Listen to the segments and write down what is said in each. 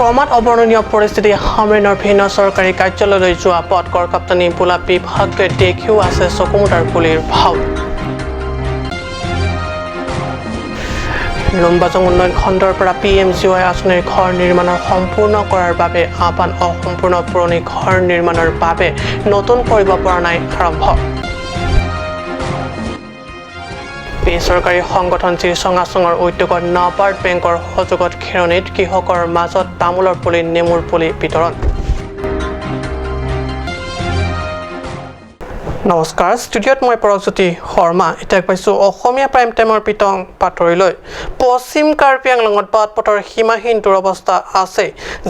ক্ৰমাৎ অবৰ্ণনীয় পৰিস্থিতি হামৰেনৰ ভিন্ন চৰকাৰী কাৰ্যালয়লৈ যোৱা পথ গড়কাপ্তানি বোলা বিভাগটোৱে দেখিও আছে চকুমুটাৰ পুলিৰ ভাও। লুম্বাজং উন্নয়ন খণ্ডৰ পৰা PMGY আঁচনিৰ ঘৰ নিৰ্মাণৰ সম্পূৰ্ণ কৰাৰ বাবে আহ্বান। অসম্পূৰ্ণ পুৰণি ঘৰ নিৰ্মাণৰ বাবে নতুন কৰিব পৰা নাই আৰম্ভ। বেচৰকাৰী সংগঠন জিৰচং আচঙৰ উদ্যোগত নাবাৰ্ড বেংকৰ সহযোগত খেৰণিত কৃষকৰ মাজত তামোলৰ পুলি, নেমুৰ পুলি বিতৰণ। নমস্কাৰ, ষ্টুডিঅ'ত মই পৰশজ্যোতি শৰ্মা। এতিয়া পাইছোঁ অসমীয়া প্ৰাইম টাইমৰ বিতং বাতৰিলৈ। পশ্চিম কাৰ্বি আংলঙত বাট পথৰ সীমাহীন দুৰৱস্থা আছে।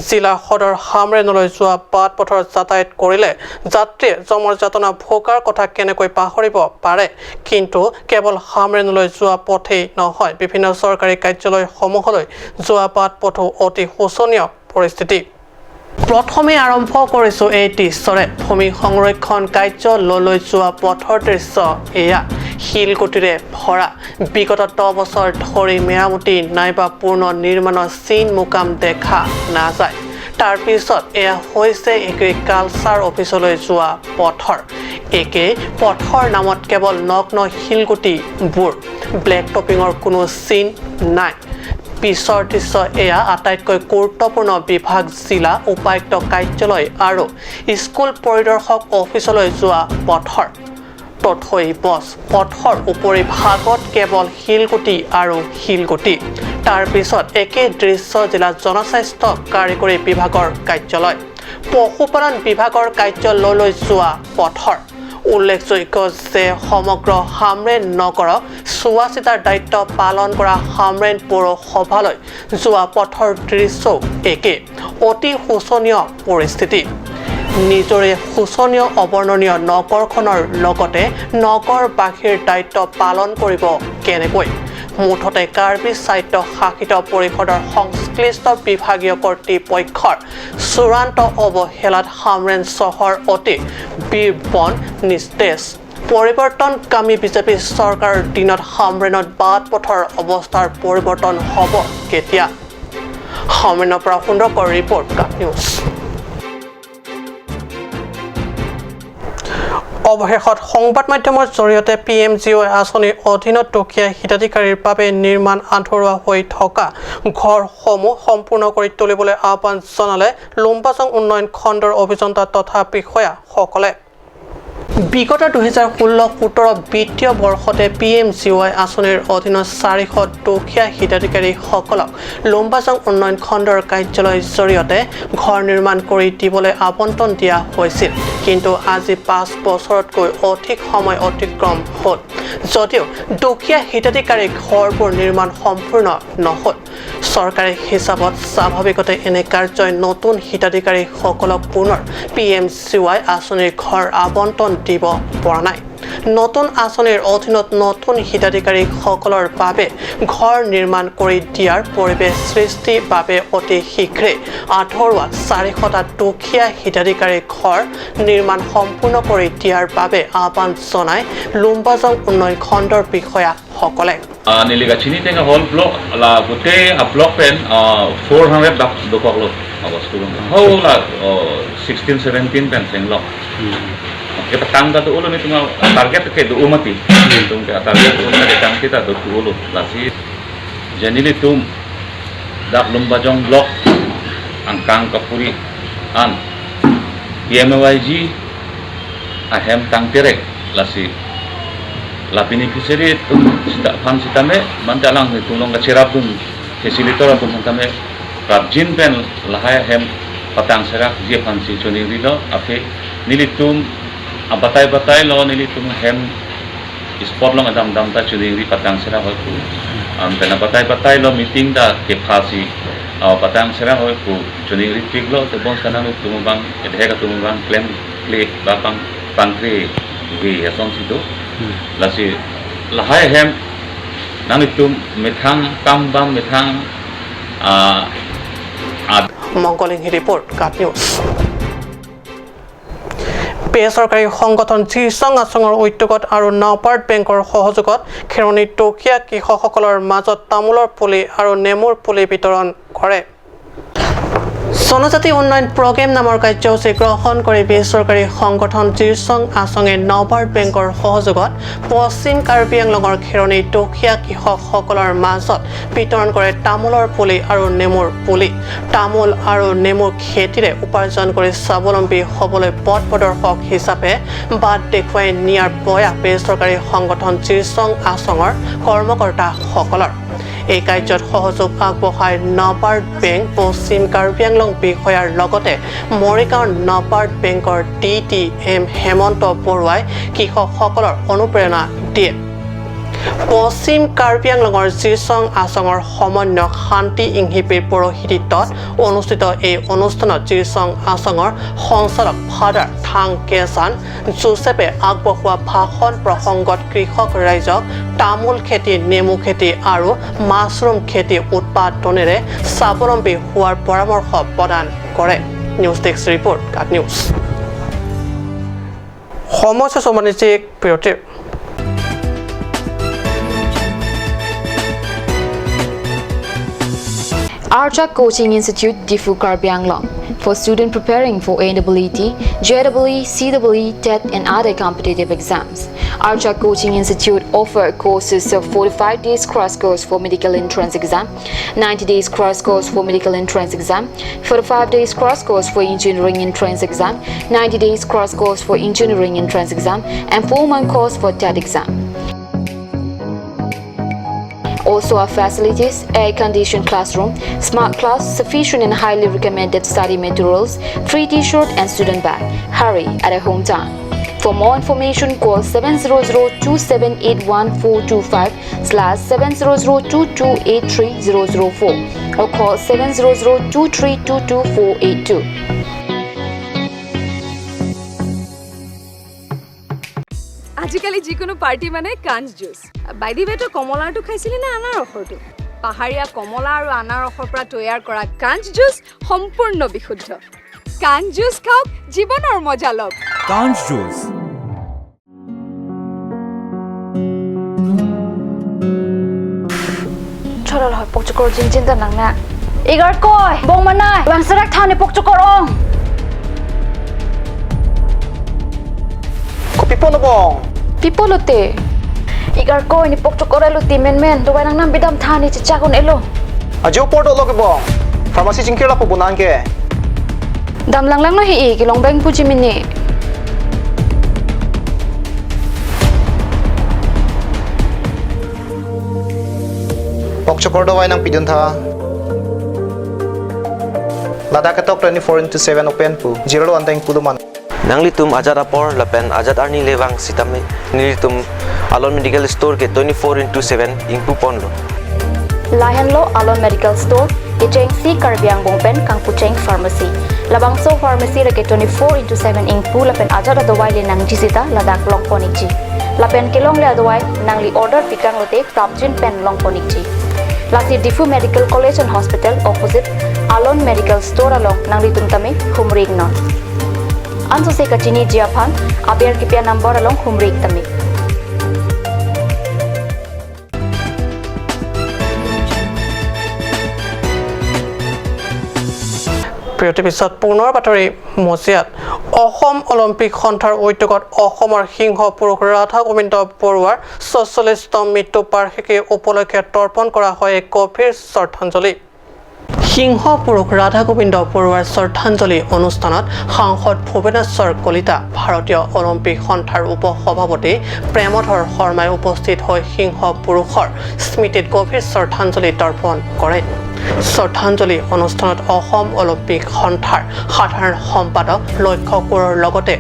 জিলা সদৰ হামৰেনলৈ যোৱা বাট পথৰ যাতায়াত কৰিলে যাত্ৰীয়ে যমৰ যাতনা ভোগাৰ কথা কেনেকৈ পাহৰিব পাৰে? কিন্তু কেৱল হামৰেনলৈ যোৱা পথেই নহয়, বিভিন্ন চৰকাৰী কাৰ্যালয়সমূহলৈ যোৱা বাট পথো অতি শোচনীয় পৰিস্থিতি। প্ৰথমে আৰম্ভ কৰিছোঁ এই দৃশ্যৰে। ভূমি সংৰক্ষণ কাৰ্যালয়লৈ যোৱা পথৰ দৃশ্য এয়া। শিলগুটিৰে ভৰা। বিগত 10 বছৰ ধৰি মেৰামতি নাইবা পূৰ্ণ নিৰ্মাণৰ চিন মোকাম দেখা নাযায়। তাৰপিছত এয়া হৈছে এগ্ৰিকালচাৰ অফিচলৈ যোৱা পথৰ। একে পথৰ নামত কেৱল নগ্ন শিলগুটিবোৰ, ব্লেক টপিঙৰ কোনো চিন নাই। পিছৰ দৃশ্য এয়া আটাইতকৈ গুৰুত্বপূৰ্ণ বিভাগ জিলা উপায়ুক্ত কাৰ্যালয় আৰু স্কুল পৰিদৰ্শক অফিচলৈ যোৱা পথৰ। তথৈ বছ পথৰ উপৰিভাগত কেৱল শিলগুটি আৰু শিলগুটি। তাৰপিছত একে দৃশ্য জিলা জনস্বাস্থ্য কাৰিকৰী বিভাগৰ কাৰ্যালয়, পশুপালন বিভাগৰ কাৰ্যালয়লৈ যোৱা পথৰ। উল্লেখযোগ্য যে সমগ্ৰ হামৰেন নগৰক চোৱা চিতাৰ দায়িত্ব পালন কৰা হামৰেন পৌৰসভালৈ যোৱা পথৰ দৃশ্যও একে অতি শোচনীয় পৰিস্থিতি। নিজৰে শোচনীয় অবৰ্ণনীয় নগৰখনৰ লগতে নগৰবাসীৰ দায়িত্ব পালন কৰিব কেনেকৈ? মুঠতে কাৰ্বি স্বায়ত্ত শাসিত পৰিষদৰ সংশ্লিষ্ট বিভাগীয় কৰ্তৃপক্ষৰ চূড়ান্ত অৱহেলাত হামৰেন চহৰ অতি বীৰবন নিস্তেজ। পৰিৱৰ্তনকামী বিজেপি চৰকাৰৰ দিনত হামৰেনত বাট পথৰ অৱস্থাৰ পৰিৱৰ্তন হ'ব কেতিয়া? হামৰেনৰ পৰা সুন্দৰকৰ ৰিপৰ্ট, কাট নিউজ। অৱশেষত সংবাদ মাধ্যমৰ জৰিয়তে PMGY আঁচনিৰ অধীনত দুখীয়া হিতাধিকাৰীৰ বাবে নিৰ্মাণ আধৰুৱা হৈ থকা ঘৰসমূহ সম্পূৰ্ণ কৰি তুলিবলৈ আহ্বান জনালে লুম্বাজং উন্নয়ন খণ্ডৰ অভিযন্তা তথা বিষয়াসকলে। বিগত 2016-17 বিত্তীয় বৰ্ষতে PMGY আঁচনিৰ অধীনত 400 দুখীয়া হিতাধিকাৰীসকলক লুম্বাজং উন্নয়ন খণ্ডৰ কাৰ্যালয়ৰ জৰিয়তে ঘৰ নিৰ্মাণ কৰি দিবলৈ আবণ্টন দিয়া হৈছিল। কিন্তু আজি 5 বছৰতকৈ অধিক সময় অতিক্ৰম হ'ল যদিও দুখীয়া হিতাধিকাৰী ঘৰবোৰ নিৰ্মাণ সম্পূৰ্ণ নহ'ল। চৰকাৰী হিচাপত স্বাভাৱিকতে এনে কাৰ্যই নতুন হিতাধিকাৰীসকলক পুনৰ PMGY আঁচনিৰ ঘৰ আবণ্টন দিব পৰা নাই। নতুন আঁচনিৰ অধীনত নতুন হিতাধিকাৰীসকলৰ বাবে ঘৰ নিৰ্মাণ কৰি দিয়াৰ পৰিৱেশ সৃষ্টিৰ বাবে অতি শীঘ্ৰে আধৰুৱা 400টা দুখীয়া হিতাধিকাৰী ঘৰ নিৰ্মাণ সম্পূৰ্ণ কৰি দিয়াৰ বাবে আহ্বান জনায় লুম্বাজং উন্নয়ন খণ্ডৰ বিষয়াসকলে। Niligachini tenga whole block la gute a block pen 400 dak dokok lo awas tulung ho la 16 17 pen seng lo kita tang da ulo ni tunga target ke do umati tum ke target ulo ke tang kita do ulo la si jenili tum dak Lumbajong block angkang kapuri an PMAYG ahem tang terek la si la beneficiary tum sita phang sitame mantalang tulong ka cherap dum facilitator tum tame prabjin pen lahai hem patang serak je phang si choni rilo afe nili tum abatai batai lo nili tum hem spot long adam dam ta choni ri patang serak hoi ku am pena batai batai lo meeting da ke phasi patang serak hoi ku choni ri tik lo te bon sana tum bang edhe ka tum bang claim click ba pang pangri vi ason situ lasi lahai hem nang tum methang kam bam methang a মংগলিং report, cut news. বেচৰকাৰী সংগঠন জিৰচং আচঙৰ উদ্যোগত আৰু নাবাৰ্ড বেংকৰ সহযোগত খেৰণিত দুখীয়া কৃষকসকলৰ মাজত তামোলৰ পুলি আৰু নেমুৰ পুলি বিতৰণ কৰে। জনজাতি উন্নয়ন প্ৰগ্ৰেম নামৰ কাৰ্যসূচী গ্ৰহণ কৰি বেচৰকাৰী সংগঠন জিৰচং আচঙে নাবাৰ্ড বেংকৰ সহযোগত পশ্চিম কাৰ্বি আংলঙৰ খেৰণি দুখীয়া কৃষকসকলৰ মাজত বিতৰণ কৰে তামোলৰ পুলি আৰু নেমুৰ পুলি। তামোল আৰু নেমুৰ খেতিৰে উপাৰ্জন কৰি স্বাৱলম্বী হ'বলৈ পথ প্ৰদৰ্শক হিচাপে বাট দেখুৱাই নিয়াৰ প্ৰয়াস বেচৰকাৰী সংগঠন জিৰচং আচঙৰ কৰ্মকৰ্তাসকলৰ। এই কাৰ্যত সহযোগ আগবঢ়ায় নাবাৰ্ড বেংক পশ্চিম কাৰ্বি আংলং বিষয়াৰ লগতে মৰিগাঁও নাবাৰ্ড বেংকৰ DTM Hemanta বৰুৱাই কৃষকসকলৰ অনুপ্ৰেৰণা দিয়ে। পশ্চিম কাৰ্বি আংলঙৰ জিৰচং আচঙৰ সমন্বয়ক শান্তি ইংহিপিৰ পৌৰোহিত্যত অনুষ্ঠিত এই অনুষ্ঠানত জিৰচং আচঙৰ সঞ্চালক ফাদাৰ থাং কেচান জোচেফে আগবঢ়োৱা ভাষণ প্ৰসংগত কৃষক ৰাইজক তামোল খেতি, নেমু খেতি আৰু মাছৰুম খেতি উৎপাদনেৰে স্বাৱলম্বী হোৱাৰ পৰামৰ্শ প্ৰদান কৰে। News desk report, cut news. সমস্যা বাণিজ্যিক বিৰতিৰ। Archa Coaching Institute, Diphu Karbi Anglong. For students preparing for AEET, JEE, CEE, TET and other competitive exams. Archa Coaching Institute offer courses of 45 days cross course for medical entrance exam, 90 days cross course for medical entrance exam, 45 days cross course for engineering entrance exam, 90 days cross course for engineering entrance exam and 4-month course for TET exam. Also our facilities, air-conditioned classroom, smart class, sufficient and highly recommended study materials, free t-shirt and student bag. Hurry at a home time. For more information, call 700-278-1425 /700-228-3004 or call 700-232-2482. আজিকালি যিকোনো party মানে কাঞ্চ juice. By the ৱে, তই কমলাৰটো খাইছিলি নে আনাৰসৰটো? পাহাৰীয়া কমলা আৰু আনাৰসৰ পৰা তৈয়াৰ কৰা কাঞ্চ জুচ সম্পূৰ্ণ বিশুদ্ধ। কাঞ্চ জুচ খাওক, জীৱনৰ মজা লওক। কাঞ্চ juice. Chorol hoy pok chokor jin jin da nang na. Igar koi bong manai wang sarak thani pok chokor ong. Kopi pono bong. Pipolote. Igar koi ni pok chokor elu ti men men do nang nam bidam thani chi chagun elo. Ajo porto log bong. Pharmacy jingkir la po bunan ke. Dam lang lang no hi ki long bang puji mini. Pok chokor do nang pidun tha. Ladakh tok 24/7 open pu. Zero anteng puduman. Nangli tum Azad apor lapen Azad arni lewang sitame nilitum Alon Medical Store ke 24/7 ingpu ponlo. Lahenlo Alon Medical Store ke cheng si Karbiang bongpen kangpucheng Pharmacy. Labangso Pharmacy rake 24/7 ingpu lapen Azad adawai le nangji sita Ladakh long ponikji. Lapen kelong le adawai nangli order pikang lote prapjin pen long ponikji. Lasi Diphu Medical College and Hospital opposite Alon Medical Store along nangli tumtame humrig non. Anso se kachini jiaphan aber kipya number along humrig tame. বিৰতিৰ পিছত পুনৰ বাতৰি মজিয়াত। Assam Olympic সন্থাৰ উদ্যোগত অসমৰ সিংহ পুৰুষ ৰাধা গোবিন্দ বৰুৱাৰ 46তম মৃত্যু বাৰ্ষিকী উপলক্ষে তৰ্পণ কৰা হয় এক গভীৰ শ্ৰদ্ধাঞ্জলি। সিংহ পুৰুষ ৰাধা গোবিন্দ বৰুৱাৰ শ্ৰদ্ধাঞ্জলি অনুষ্ঠানত সাংসদ ভুৱনেশ্বৰ কলিতা, ভাৰতীয় অলিম্পিক সন্থাৰ উপ-সভাপতি প্ৰেমধৰ শৰ্মাই উপস্থিত হৈ সিংহ পুৰুষৰ স্মৃতিত গভীৰ শ্ৰদ্ধাঞ্জলি তৰ্পণ কৰে। শ্ৰদ্ধাঞ্জলি অনুষ্ঠানত অসম অলিম্পিক সন্থাৰ সাধাৰণ সম্পাদক লক্ষ্য কোঁৱৰৰ লগতে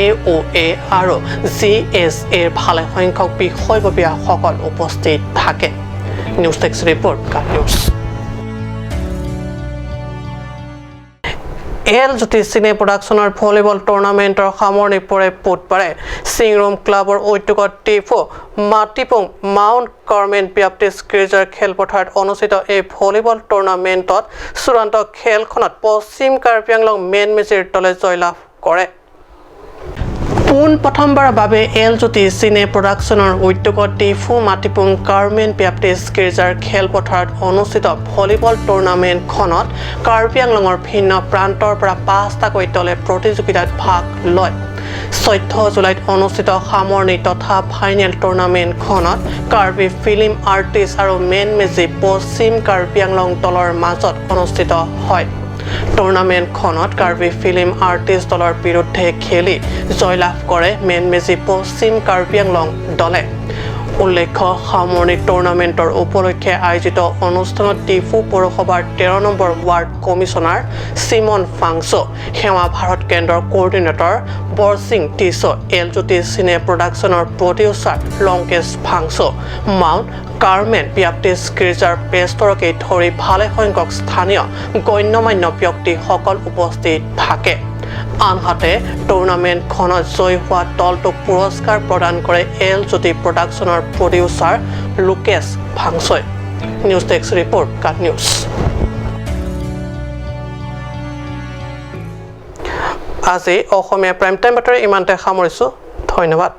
এ অ' এ আৰু জি এছ এৰ ভালেসংখ্যক বিষয়ববীয়াসকল উপস্থিত থাকে। News desk report, cut news. L জ্যোতি চিনে প্ৰডাকশ্যনৰ ভলীবল টুৰ্ণামেণ্টৰ সামৰণি পৰে বুধবাৰে। চিংৰুম ক্লাবৰ উদ্যোগত ডিফু মাটিপুং মাউণ্ট কাৰ্মেল ব্যাপ্টিষ্ট গীৰ্জাৰ খেলপথাৰত অনুষ্ঠিত এই ভলীবল টুৰ্ণামেণ্টত চূড়ান্ত খেলখনত পশ্চিম কাৰ্বি আংলং মেন মেজিৰ দলে জয়লাভ কৰে। পোন প্ৰথমবাৰৰ বাবে এল জ্যোতি চিনে প্ৰডাকশ্যনৰ উদ্যোগত ডিফু মাটিপুং কাৰ্মেন বেপ্টিষ্ট গীৰ্জাৰ খেলপথাৰত অনুষ্ঠিত ভলীবল টুৰ্ণামেণ্টখনত কাৰ্বি আংলঙৰ ভিন্ন প্ৰান্তৰ পৰা 5টাকৈ দলে প্ৰতিযোগিতাত ভাগ লয়। 14 জুলাইত অনুষ্ঠিত সামৰণি তথা ফাইনেল টুৰ্ণামেণ্টখনত কাৰ্বি ফিল্ম আৰ্টিষ্ট আৰু মেন মেজি পশ্চিম কাৰ্বি আংলং দলৰ মাজত অনুষ্ঠিত হয়। টুৰ্ণামেণ্টখনত কাৰ্বি ফিল্ম আৰ্টিষ্ট দলৰ বিৰুদ্ধে খেলি জয়লাভ কৰে মেন মেজি পশ্চিম কাৰ্বি আংলং দলে। উল্লেখ্য, সামৰণি টুৰ্ণামেণ্টৰ উপলক্ষে আয়োজিত অনুষ্ঠানত ডিফু পৌৰসভাৰ 13 number ward commissioner Simon Phangcho, সেৱা ভাৰত কেন্দ্ৰৰ কোঅৰ্ডিনেটৰ বৰসিং টিছ, এল জ্যোতি চিনে প্ৰডাকশ্যনৰ producer Lankesh Phangcho, mount Carmen Baptist গীৰ্জাৰ পেষ্টৰকে ধৰি ভালেসংখ্যক স্থানীয় গণ্যমান্য ব্যক্তিসকল উপস্থিত থাকে। আনহাতে টুৰ্ণামেণ্টখনত জয়ী হোৱা দলটোক পুৰস্কাৰ প্ৰদান কৰে এল জ্যোতি প্ৰডাকশ্যনৰ প্ৰডিউচাৰ লোকেশ ভাংছই। News desk report, cut news. আজি অসমীয়া প্ৰাইম টাইম বাতৰি ইমানতে সামৰিছোঁ। ধন্যবাদ।